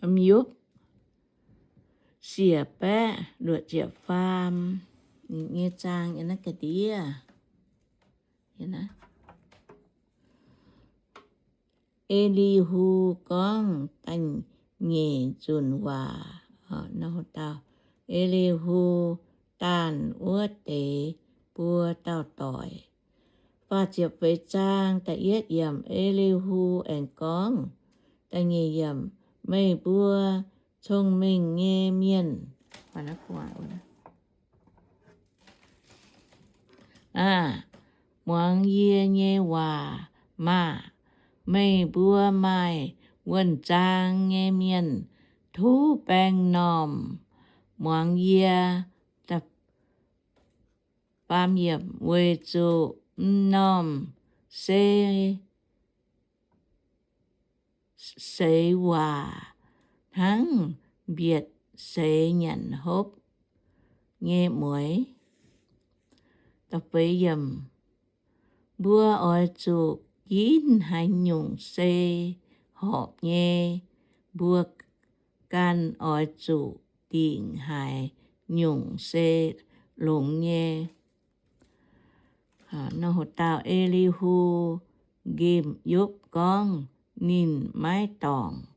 Yopv siec baeqv luoqc ziepc faam nyei zaang, ga'ndiev. E^li^hu gorngv da'nyeic nzunc waac. E^li^hu daanh wuov deix buo dauh doic. Faah ziepc feix zaang da'yietv yiemc. E^li^hu aengx gorngv, da'nyeic yiemc, meih mbuo cong-mengh nyei mienh, aah, muangx yie nyei waac maah! Meih mbuo maaih wuonh zaang nyei mienh, tov baeng m'normh muangx yie. Weic zuqc m'normh se seix waac hnangv mbietc seix nyanc hopv nyei mueix. Mbuo oix zuqc ginv haaix nyungc se horpc nyei, mbuo ganh oix zuqc dingc haaix nyungc se longx nyei. Dauh E^li^hu nqemh Yopv gorngv ninh maiv dorngc.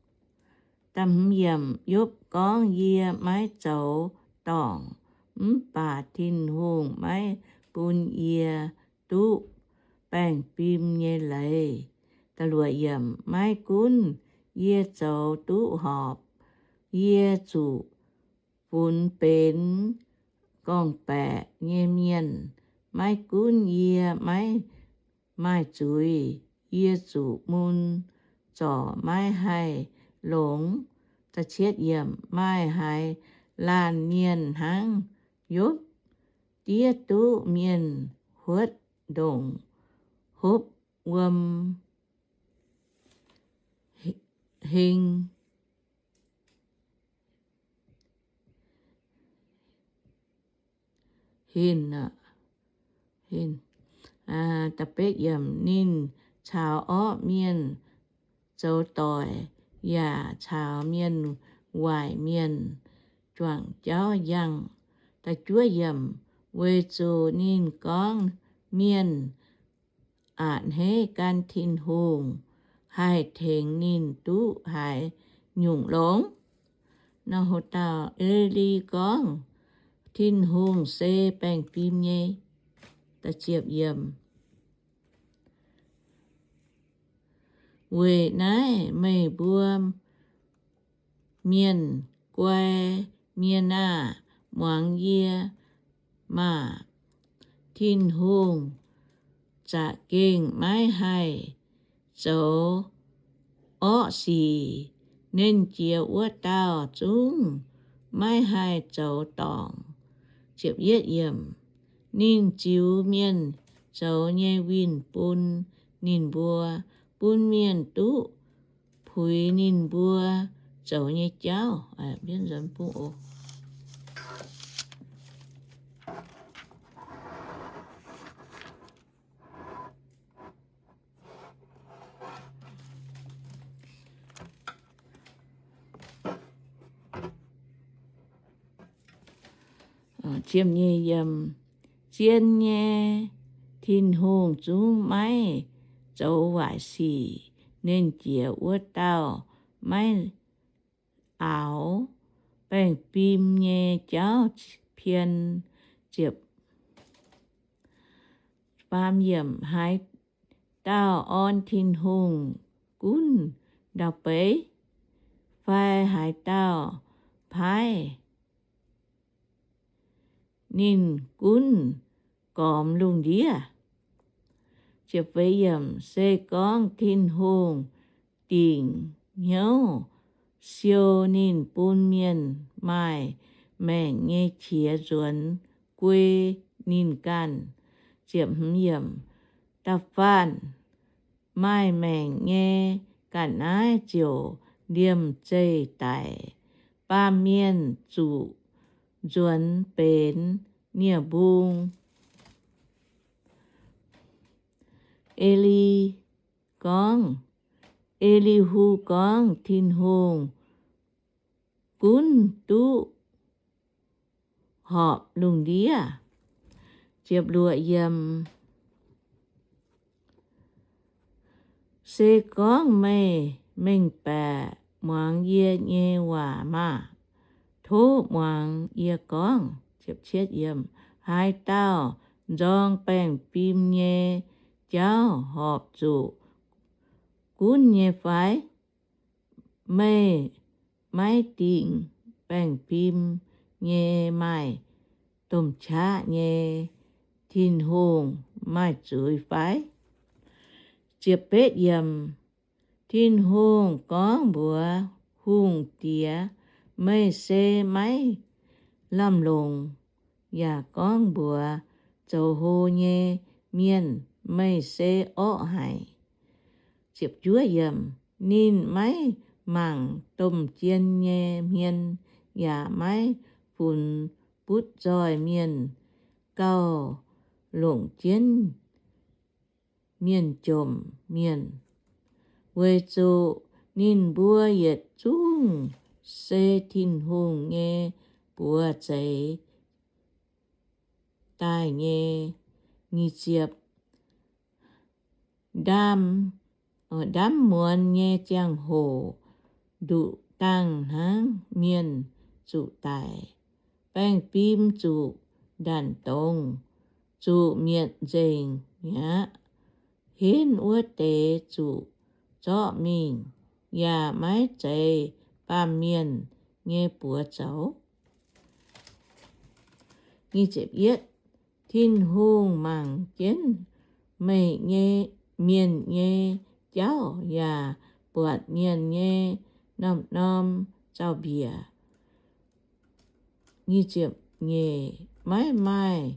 Yopv gorngv, yie maiv zoux dorngc, mv baac Tin-Hungh maiv bun yie duqv baengh fim nyei leiz. Maiv gunv yie zoux duqv horpc, yie zuqc funx benx gorngv-baeqc nyei mienh. Maiv gunv yie maiv maaih zuiz, yie zuqc mun zorc maiv haih longx. Maaih haaix laanh mienh hnangv Yopv, diev duqv mienh huotv ndongc hopv wuom heng Ninh caux orqv mienh zoux doic, yaac caux mienh waaic mienh juangc jauv yangh. Weic zuqc ninh gorngv, mienh a'hneiv gan Tin-Hungh haih tengx ninh duqv haaix nyungc longx? Nor haaix dauh E^li gorngv, Tin-Hungh se baengh fim nyei. Weic naaiv meih mbuo mienh guai mienh aah! Muangx yie maah! Tin-Hungh za'gengh maiv haih zoux orqv sic. Nernh Jiex wuov dauh zungv maiv haih zoux dorngc. Ninh ziux mienh zoux nyei winh bun ninh mbuo, bun mienh duqv puix ninh mbuo zoux nyei jauv. Zien nyei Tin-Hungh zungv maiv zoux waaic sic. Nernh Jiex wuov dauh maiv aaux baengh fim nyei jauv pien. Haaix dauh orn Tin-Hungh gunv ndau-beiv, fai haaix dauh paaiv ninh gunv gormx lungh ndiev? Se gorngv Tin-Hungh dingc hnyouv siou ninh bun mienh maaih maengc nyei qiex nzuonx guei ninh ganh. Da'faanh maaih maengc nyei ga'naaiv ziouc liemh zeih daic. Baamh mienh zuqc nzuonx benx nie-mbung. E^li gorngv, E^li^hu gorngv, Tin-Hungh gunv duqv horpc lungh ndiev. Ziepc luoqc yiem. Se gorngv meih mengh baeqc muangx yie nyei waac maah! Tov muangx yie gorngv. Haaix dauh nzorng baengh fim nyei jauv horpc zuqc gunv nyei fai? Meih maiv dingc baengh fim nyei maaih domh qaqv nyei Tin-Hungh maaih zuiz fai? Tin-Hungh gorngv mbuox hungh diex, Meih se maiv lamh longc, yaac gorngv mbuox zoux hlo nyei mienh, Meih se orqv haic. Ninh maiv mangc domh jien nyei hmien, yaac maiv funx butv zoih mienh gauh longc jienv mienh jomc mienh, weic zuqc ninh mbuo yietc zungv se Tin-Hungh nyei buoz zeix daaih nyei. Nyic ziepc, ndaam, ndaamv muonz nyei ziangh hoc nduqc dangh hnangv mienh zuqc daic. Baengh fim zuqc ndanc dongz, zuqc mietc nzengc mi'aqv. Henv wuov deix zuqc zorqv mingh, yaac maiv zeiz baamh mienh nyei buoz zoux. Tin-Hungh mangc jienv meih nyei, mienh nyei jauv yaac buatc mienh nyei norm-norm zaux-mbiec. Maiv maaih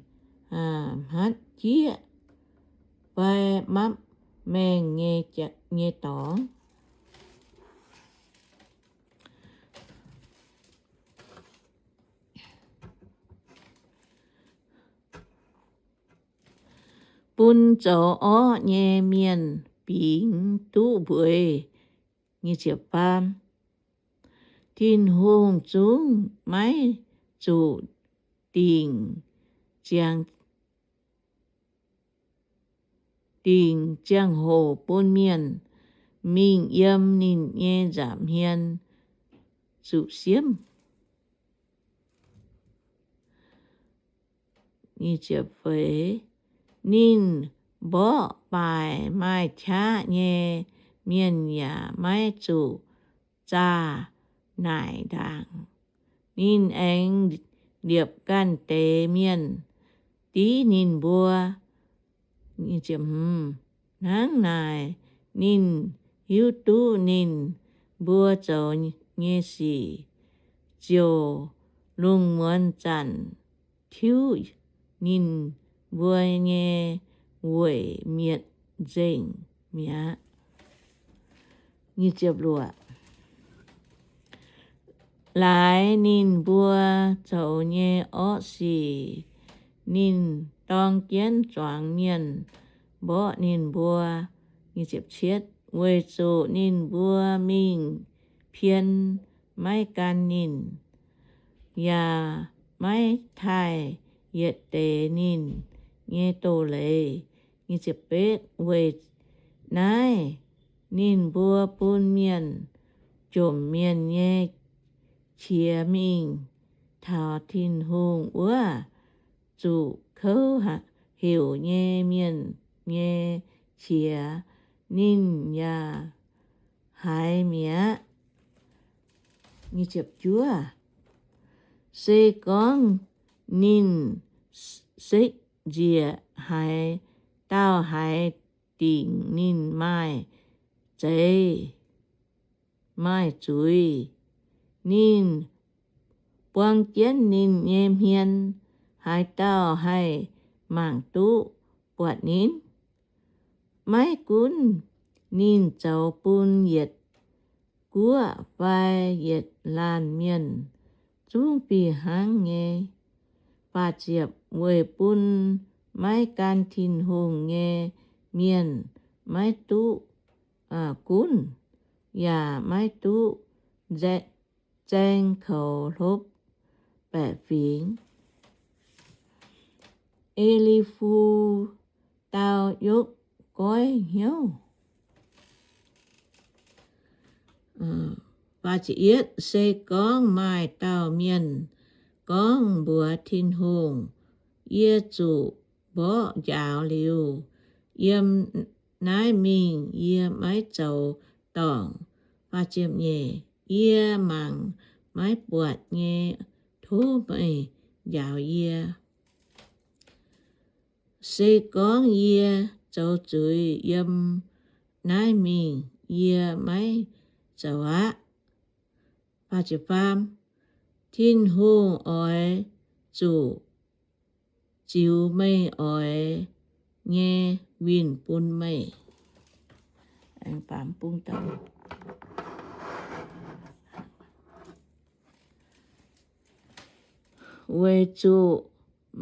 hmatv jieqv fai mapv maengh nyei dorngx, bun zoux orqv nyei mienh bingx duqv mbueiz. Tin-Hungh zungv maiv zuqc dingc ziangh, dingc ziangh hoc bun mienh mingh yiem ninh nyei nza'hmien zuqc siemv. Ninh mborqv baaic maaih qaqv nyei mienh yaac maiv zuqc zaah naaic ndaangc. Ninh aengx liepc ganh deix mienh div ninh mbuo. Hnangv naaic ninh hiuv duqv ninh mbuo zoux nyei sic, ziouc lungh muonz zanc tiuv ninh mbuo nyei weic mietc nzengc mi'aqv. Laaix ninh mbuo zoux nyei orqv sic, ninh dorng jienv zuangx mienh mborqv ninh mbuo. Weic zuqc ninh mbuo mingh pien maiv gan ninh, yaac maiv taaih yietc deix ninh nyei doz-leiz. Weic naaiv ninh mbuo bun mienh jomc mienh nyei qiex mingh taux Tin-Hungh wuov zuqc kouv heuc nyei mienh nyei qiex, ninh yaac haiz mi'aqv. Se gorngv ninh sekv njiec, haaix dauh haiz dingc ninh maaih zeix, maaih zuiz. Ninh buang jienv ninh nyei hmien, haaix dauh haih mangc duqv buatc ninh? Maiv gunv ninh zoux bun yietc guoqv fai yietc laanh mienh zungv fih hnangv nyei, weic bun maiv gan Tin-Hungh nyei mienh maiv duqv gunv, yaac maiv duqv nzaeqv zaeng koux hlopv baeqc fingx. E^li^fu dau yopv goiv hnyouv. Se gorngv maaih dauh mienh gorngv mbuox Tin-Hungh, Yie zuqc mborqv njaaux liuz yiem naaiv mingh, yie maiv zoux dorngc. Yie mangc maiv buatc nyei, tov meih njaaux yie. Se gorngv yie zoux zuiz yiem naaiv mingh, yie maiv zoux aqv. Tin-Hungh oix zuqc ziux meih oix nyei winh bun meih. Weic zuqc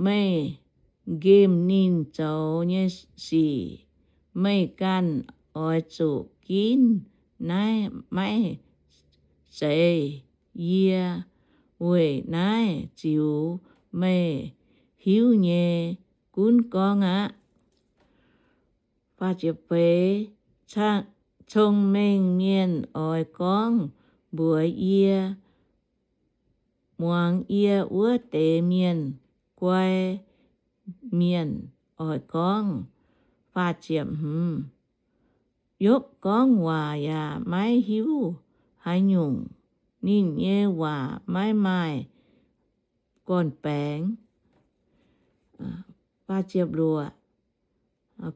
meih nqemh ninh zoux nyei sic, meih ganh oix zuqc ginv naaiv maiv zeiz yie weic naaiv ziux meih hiuv nyei gunv gorngv aqv. Cong-mengh mienh oix gorngv mbuox yie, Muangx yie wuov deix mienh. Guai mienh oix gorngv, Yopv gorngv waac yaac maiv hiuv haaix nyungc. Ninh nyei waac maiv maaih gorn-baengx.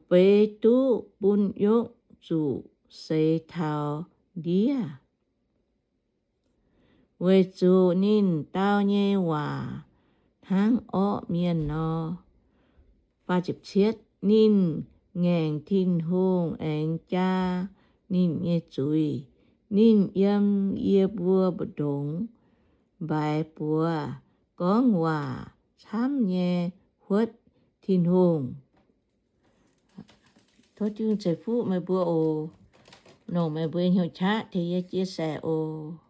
Beix duqv bun Yopv zuqc seix taux ndiev, weic zuqc ninh dau nyei waac hnangv orqv mienh nor. Ninh ngaengc Tin-Hungh aengx jaa ninh nyei zuiz. Ninh yiem yie mbuo mbu'ndongx mbaix buoz gorngv waac camv nyei huotv Tin-Hungh. Tov Tin-Hungh ceix fuqv meih mbuo oc. Longc meih mbuo nyei hnyouv qaqv tengx yie chia sẻ oc.